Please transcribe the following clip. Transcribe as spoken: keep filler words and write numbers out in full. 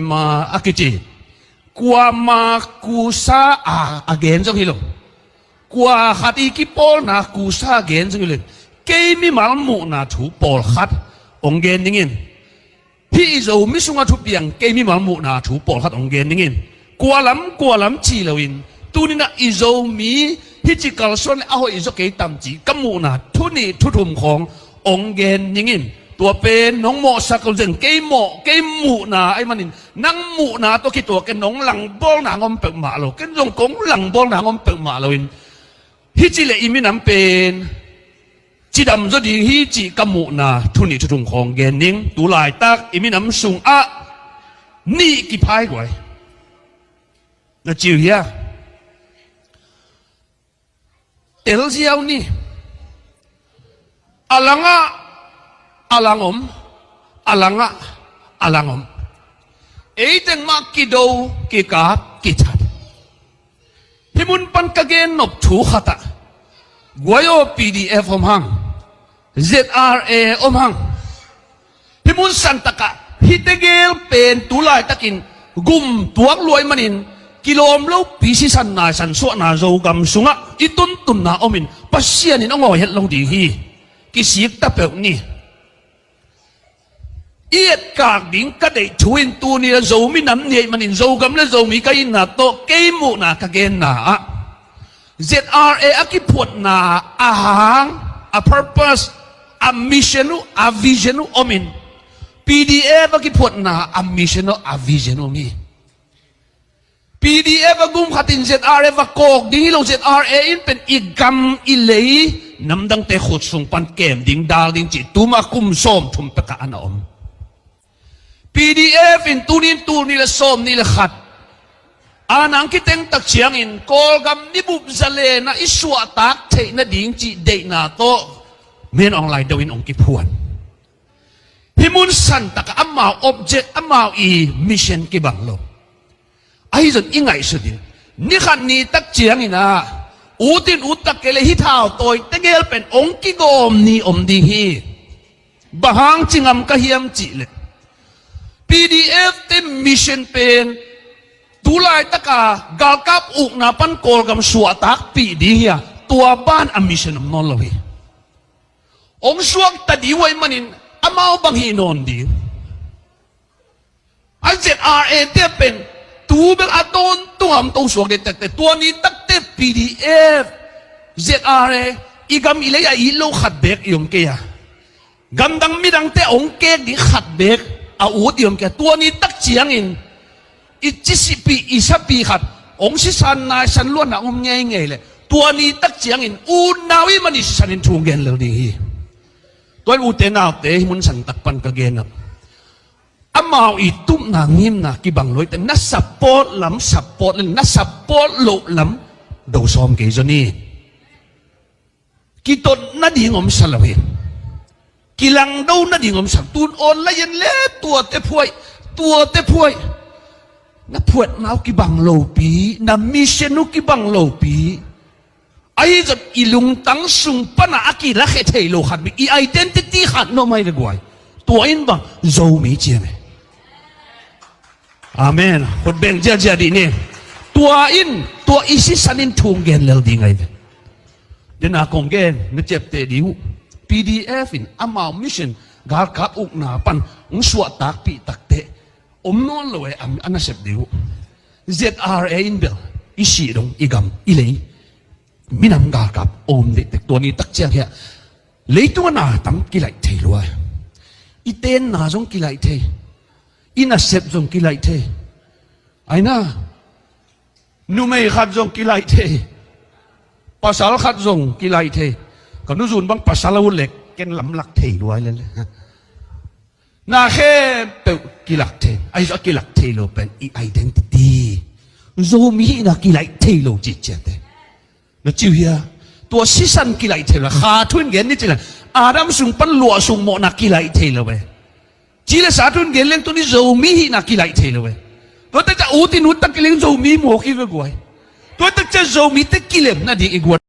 ma a kici. Kuama kusa a, a gen zong hi lo. Kua khat i kipawlna kusa a gen zong hi lo. Kei mimal muhna thu pawlkhat hong gen ning in. Hih i Zomi sungah thupiang kei mimal muhna thu pawlkhat hong gen ning in. Kua lam, kua lam ci loin. Tuninah i Zomi hih ci kalsuan le a hoih zaw kei tam ci ka muhna thu nih thu thum khawng hong gen ning in. Tua pen nong mawhsak lo zeng, kei mawh, kei muhna ahih manin nang muhna tawh kituak in nong langbawlna hong om peuhmah lo, ken zong kong langbawlna hong om peuhmah loin. Hih ci le i minam pen cidam zaw ding hi cih ka muhna thu nih thu thum khawng gen ning. Tu laitak i minam sungah nih kiphai guai. Na ci uh hia? Telziau ni. A langah a lang om, a langah a lang om. Eiteng mah kido, kikap, kithat. Hih mun pan ka gen nop thu khatah guai aw, P D F om hang, Z R A om hang. Hih mun santakah hih tegel pen tu laitakin gum tuak luai manin kilawm lopi sisan naisan suahna Zogam sungah i tuntunna omin Pasian in hong awi het lo ding hi. Kisik ta peuh ni. I etkak ding ka deih thu in tuni a Zomi nam ni ahih manin Zogam le Zomi ka itna tawh kei muhna ka genna ah Z R A a kiphuatna a hang, a purpose, a mission uh, a vision uh omin P D F a kiphuatna a mission uh, a vision uh om hi. P D F a gum khatin Z R F a kawk ding hi lo, Z R A in pen i gam i lei namdangte khut sung pan kem ding dal ding cih tuma kum sawm thum pekah a na om. P D F in tunin tul nih le sawm nih le khat a nang kiteng tak ciangin Kawlgam nibup zalenah i suahtak theih nading cih deihna tawh men awnglai deuhin hong kiphuan. Hih mun santakah amau object, amau i mission kibang lo. Ahi zong i ngaihsut in, ni khat ni tak ciangin ah ut in ut tak kei le hih thau tawi tegel pen hong kigawm ni om ding hi. Bang hang ci ngam ka hiam cih leh P D F te mission pen tu laitaka galkap ukna pan Kawlgam suahtakpih ding hi a, tua ban a mission om nawn lo hi. Hong suakta ding uh ahih manin amau bang hih nawn ding. A Z R A te pen tu bel a tawntung a om to suak ding takte, tua ni takte P D F, Z R A, i gam i lei a it lo khat beek i om kei a, gamdang midangte hong kek ding khat beek a ut i om kei a, tua ni tak ciangin i cisipi i sapi khat hong sisan naisan luatna hong om ngeingei leh tua ni tak ciangin unau i man i sisan in thu gen lel ding hi. Tua in ute naute, hih mun santak pan ka gen ah amau i tupna ngimna kibang lo ahih teh na support lam support le na support loh lam do sawm kei zaw ni. Kitot nading om sa lo hi. Kilangdo nading om sa lo. Tun online le tuate phuai, tuate phuai. Na phuatna uh kibang lopi, na mission uh kibang lopi. Ahi zong i lungtang sung pana a kilakhia thei lo khat bek, i identity khat na om ahi ve guai. Tua in bang Zomi ciam e. Amen. Khut beng ziahziah dih ni. Tua in tua i sisan in thu gen lel ding ahi ve. Dena kong gen na ciapteh dih uh. P D F in amau mission galkap ukna pan hong suahtakpih takteh om nawn lo e, a nasep dih uh. Z R A in bel i sih dong i gam i lei minam galkap om dih tek, tua ni tak ciang hiah leitung a na tam kilaih thei lua. I tenna zong kilaih thei, i nasep zong kilaih thei. Aina numei khat zong kilaih thei, pasal khat zong kilaih thei. Ka nuzun bang pasal a ut leh ken lamlak thei lua lele. Na khempeuh kilak thei. Ahi zong a kilak thei lo pen i identity, Zomi hihna kilaih thei lo cih ciate. Na ci uh hia? Tua sisan kilaih thei lo. Kha thu in gen ni ci leng Adam sung pan luah sung mawhna kilaih thei lo ve. Ci le sa thu in gen leng tuni Zomi hihna kilaih thei lo ve. Tua tak ciang ut in ut tak kileng Zomi mawk hi ve guai. Tua tak ciang Zomite kilem nading i guan